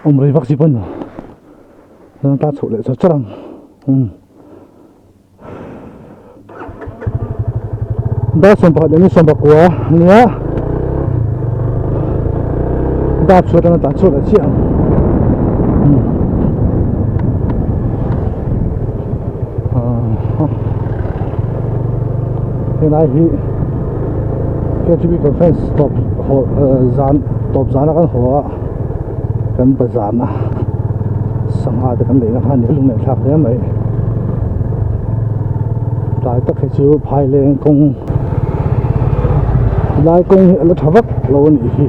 Awm rei vak chi pawh a ni lo. Chuan tla chhoh leh char char ang. Umm. Dar 11 leh ni 19 a nia. Dar chhuat atanga tlan chhuak leh chiah ang. Umm. Ahh. Helai hi K_T_P conference tawp haw zan tawp zana kan haw a. Kan bazar na sangha te kan neih na kha a ni a lung leh thlak hle mai tlai tak hi chu phaileng kawng lai kawng hi a la tha vak lo a nih hi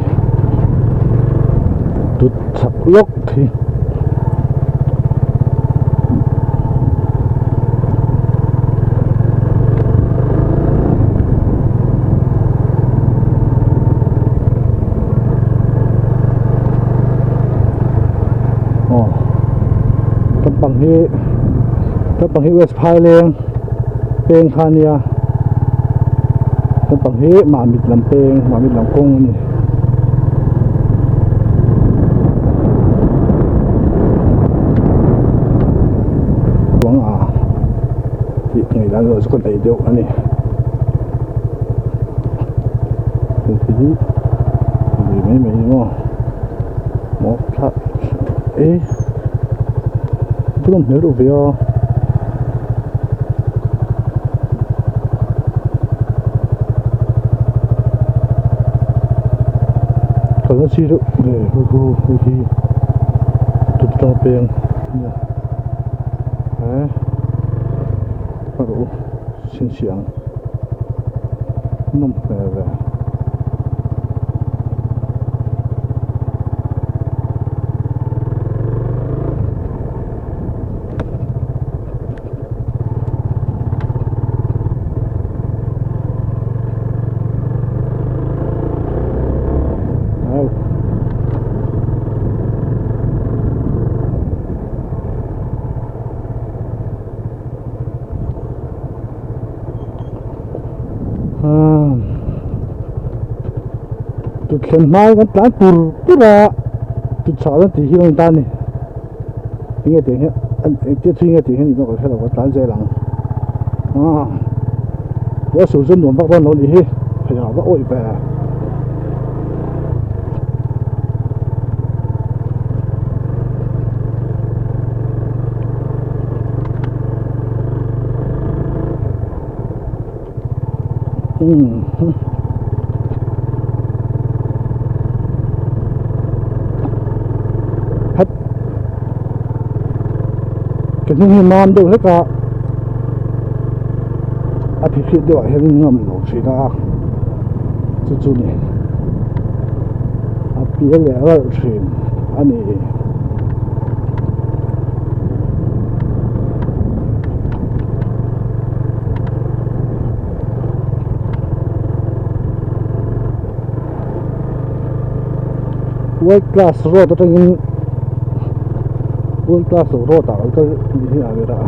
tut chak lawk hi. Aw lampang hi lampang hi west phaileng peng kha a nia lampang hi mahmit lam peng mahmit lam kawng a ni. Tih ngaihdan erawh chu ka nei deuh a ni. Hei hi lui mai mai ni maw maw thla e drum hmel deuh ve a. Kalna chi deuh ve hu hu hei hi tut atanga peng a nia he. A rawh u chhinchhiah ang nawm hmel ve. Thuthleng hmai kan tlan tur tur a tutchhuah dawn tih hi a ni ta a ni enge tih hian engtia thui nge tih hian ka hre lo ka tlan zel ang ah a sur chu nuam vak dawn lo nih hi phei ah va awih ve. Het ke hnung hi mam deuh hlek a a phihphih deuh ah hian ngam lo thin a chu chu ni a pial leh ralh thin a ni. World class road atangin world class road ah kan kal ni hi a ber a.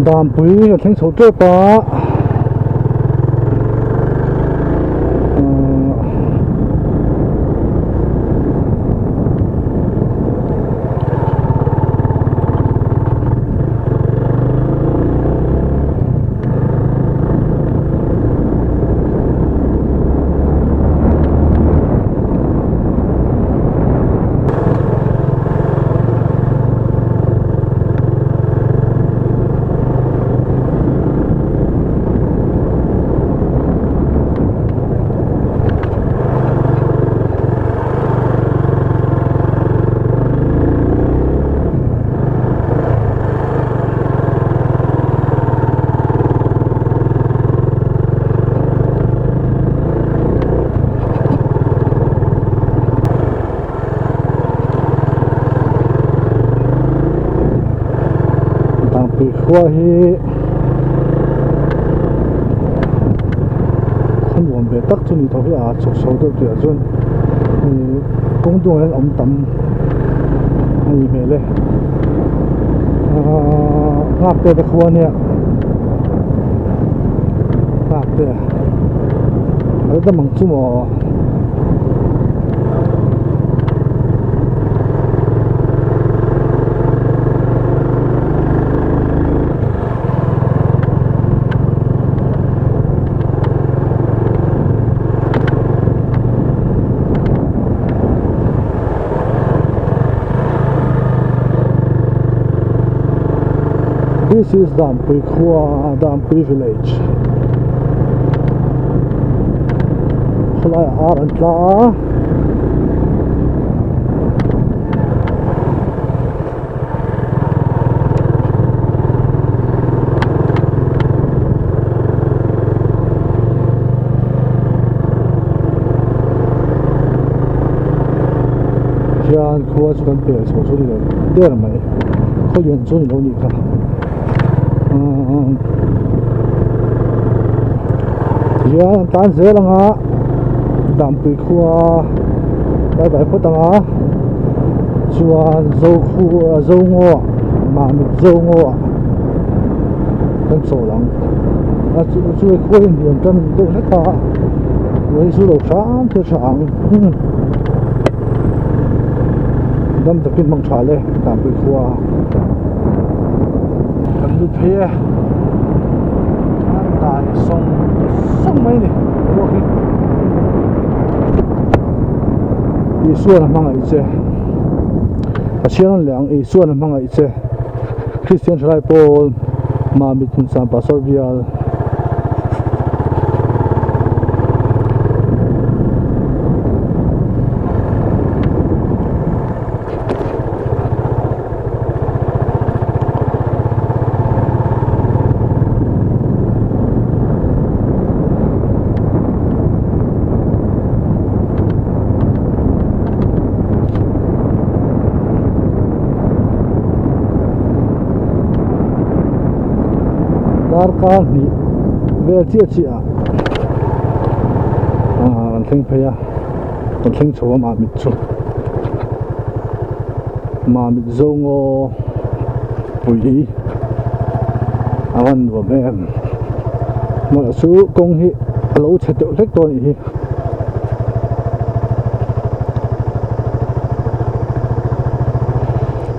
Dampui a thleng chho tep a Dangpui khua hi khaw nuam ve tak chu ni tho hi a chhuk chho deuh tih ah chuan ihh kawng dungah hian awm tam a nih hmel e ahh nghak te te khua ania nghak te a la dam ang chu maw. This is Dampui khua Dampui village khawlaiah ar an tla a. Hian khua chu kan pel chho chu ni lo der mai khaw lian chu ni lo nih kha hian an tan zel ang a Dampui khua bai bai phawt ang a chuan Zokhua Zongaw Mamit Zongaw ah kan chawl ang a chu chu khua hi hniam tan deuh hlek a ruai chu lo hram thil tha ang dam takin hmang tha le Dampui khua. Kan lut phei e a dai sawng sawng mai a ni boruak hi Isuan a hmangaih che Pathian a leh ang Isuan a hmangaih che Kristian thalai pawl Mamit Hmunsam Pastor Bial. Darkar hnih vel chiah chiah ah kan thleng phei a kan thleng chho a mamit chu. Mamit Zongaw pui a van nuam em mawlh chu kawng hi a lo chhe teuh hlek tawh a nih hi.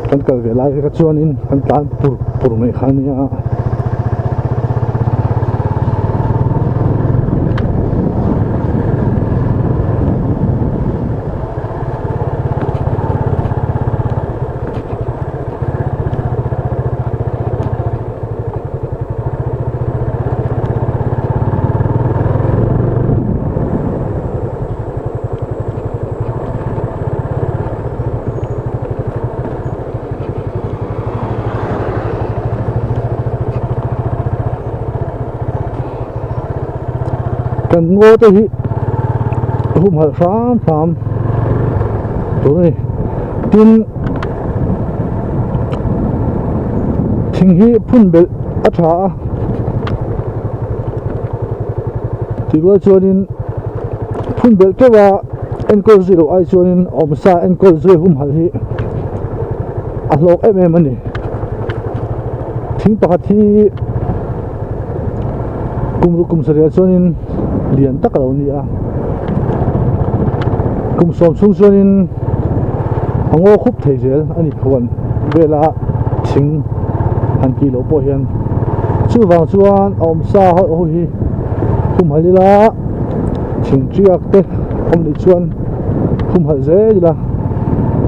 Kan kal ve lai kha chuanin kan tlan pur pur mai kha a nia. Kan ngaw te hi humhalh hram hram tur a ni tin thing hi phun belh a tha a tih rual chuanin phun belh teuh a enkawl zui loh ai chuanin awmsa enkawl zui humhalh hi a hlawk em em a ni. Thing pakhat hi kum ruk kum sarih ah chuanin lian tak a lo ni a, kum sawm chhung chuanin a ngaw khup thei zel a ni huan vela thing han tih loh pawh hian chuvang chuan a awm sa ho hi humhalh ila thing tiak te awm nih chuan humhalh zel ila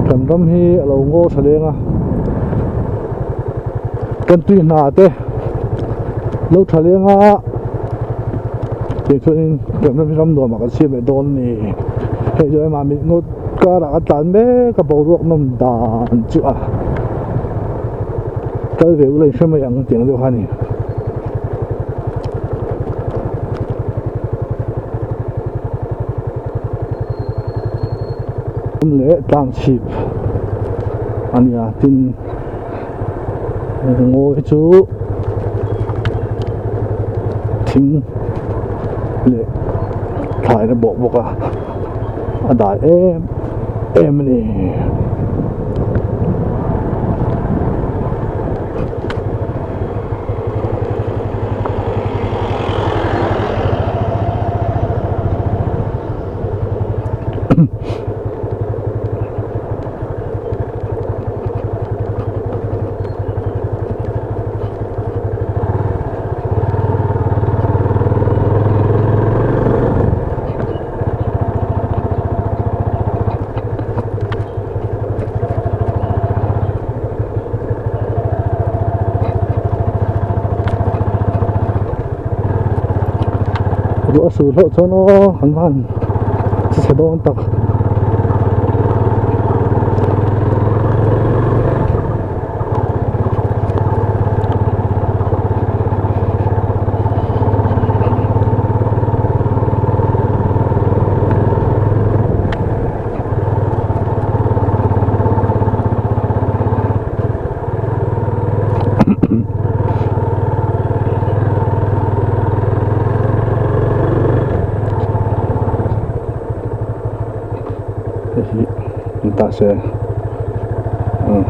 kan ram hi a lo ngaw tha leng a. Kan tui hna te lo tha leng a tih chuanin kan ram hi ram nuam ah kan siam leh dawn a ni hei chu engmah mit ngawt karah ka tlan mek a boruak nawm dan chu a kal ve ula inhre mai ang tih ang deuh kha a ni. Leh tlang chhip a ni a tin. Ngaw hi chu thing leh thlai na bawk bawk a a dai em em a ni. Ruah a sur hlauh chuan aw an van che chhe dawn tak. Hei hi ni ta se umm.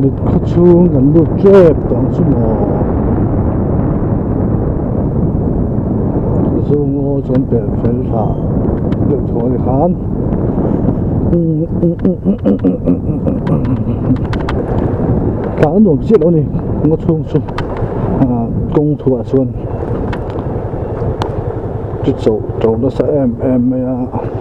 Mamit khaw chhung kan lut tep tawh ang chu maw Zongaw chuan pelh fel thla deuh thaw a ni khan tlan a nuam chiah lo a ni ngaw chhung chu ah kawng thuah chuan chu chauh to nasa em em mai a.